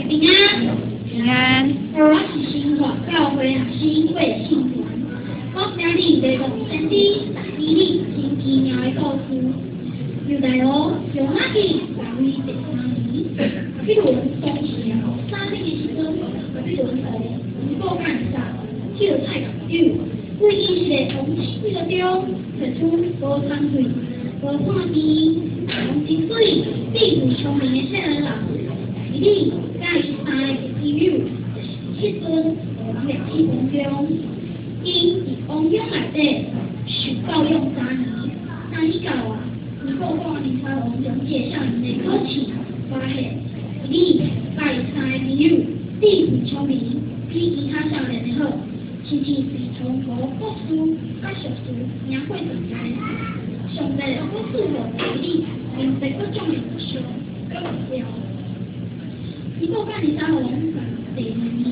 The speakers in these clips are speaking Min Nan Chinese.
平安。平安。我是新华教會新會信團。我今日來講先知但以理真奇妙的故事。猶大王約雅敬在位第三年，巴比倫當時的後三日的時陣，巴比倫王尼布甲尼撒去了菜共酒，為以色列王室幾個中，提出無殘廢、無破病、黃真水、智慧聰明的少年人，但以理佮伊三个朋友，就是彼陣予人掠去王宮，𪜶佇王宮內底受教養三年，三年到啊，尼布甲尼撒王將這個少年的考試發現，但以理佮伊三个朋友智慧聰明，比其他少年的好，親像被從頭博士佮碩士贏過全班。上帝閣賜予但以理明白各種的異象佮預表。尼布甲尼撒王第二年，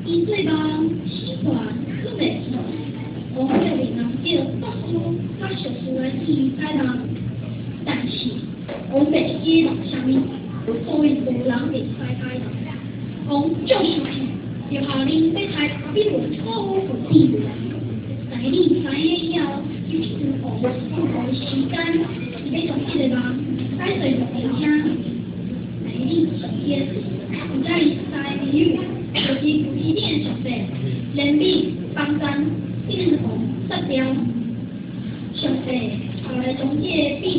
伊做夢死魂困袂去，王就命人叫博士佮碩士來替伊解夢，但是王袂記夢啥物，所以無人會使解夢。王足生氣，就下令欲刣巴比倫所有有智慧的人。但以理知影以後，就去求王予伊時間，伊欲將這个夢解說予伊聽。但以理上天，伊佮伊三个朋友，就是求天頂的上帝，憐憫幫贊，免予王殺掉。上帝後來將這個秘密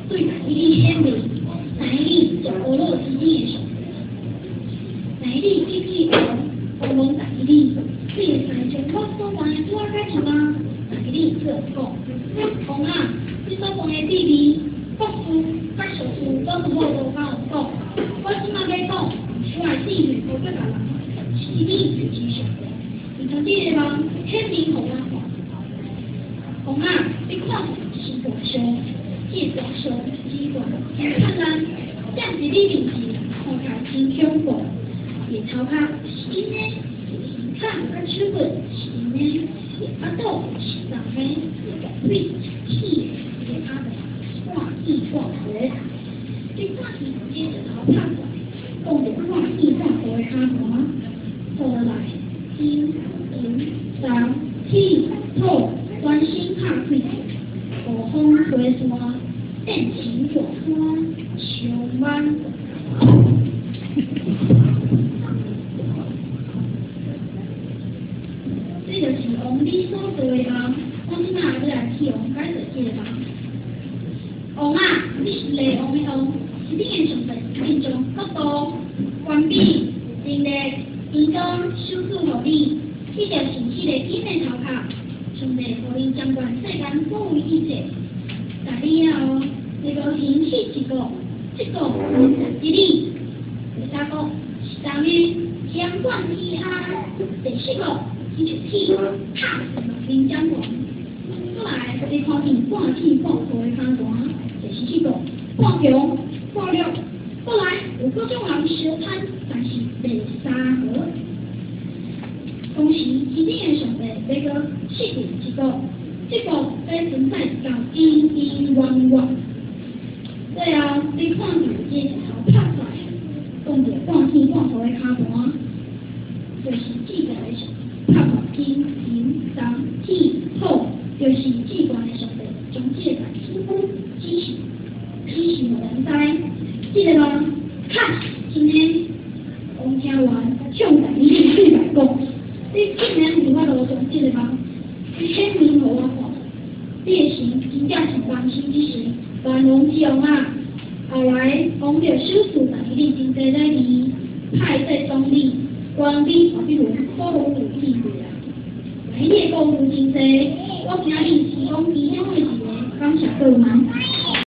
對但以理顯明，但以理就阿樂天頂的上帝。但以理去見王，王問但以理：你會使將我所問的拄仔解釋嗎？但以理對講：王啊，你所問的秘密，博士佮碩士攏無法度共王講。我這馬欲講，是我的智慧無過別人，是你就是上帝，伊將這個夢顯明予我看。王啊，你看見是大象，這個大象之大真燦爛，站佇你面前，看起來真恐怖。伊的頭殼是金的，伊的身躯佮手骨是銀的，伊的腹肚是銅的，伊的大腿是鐵的，伊的跤步是半鐵半土的。你看見這石頭拍出來，講著半鐵半土的跤盤，倒落來，金銀銅鐵土全身拍開，暴風吹山變成大山，充滿大頭。這就是王你所做的夢，我這馬欲來替王解說這個夢。王啊，你是列王的王，天頂的上帝已經將國度、權柄、能力、榮光賞賜予你，你就是彼个金的頭殼。上帝予你掌管世間所有一切。在你了後，欲閣興起一國，這國毋是佇你。第三國是銅的，掌管天下。第四國是鐵，拍碎萬民掌權。閣來，你看見半鐵半土的跤盤，就是彼國半強半弱。閣來有各種人相摻，但是袂相合。同時，天頂的上帝欲閣設立一國，這國欲存在到永永遠遠。最後，你看見這個石頭拍出來，講著半鐵半土的跤盤，就是至懸的上帝拍破金銀銅鐵土，就是至懸的上帝將這個代誌指示指示予咱知。這个夢確實真的。王聽完，向但以理對來講：你竟然有法度將這个夢顯明予我看，你的神真正是萬神之神，萬王之王啊！後來，王就賞賜但以理真濟禮遇，派伊做總理，管理巴比倫所有有智慧的人。但以理的故事真濟，我今日提供其中的一个，感謝各位。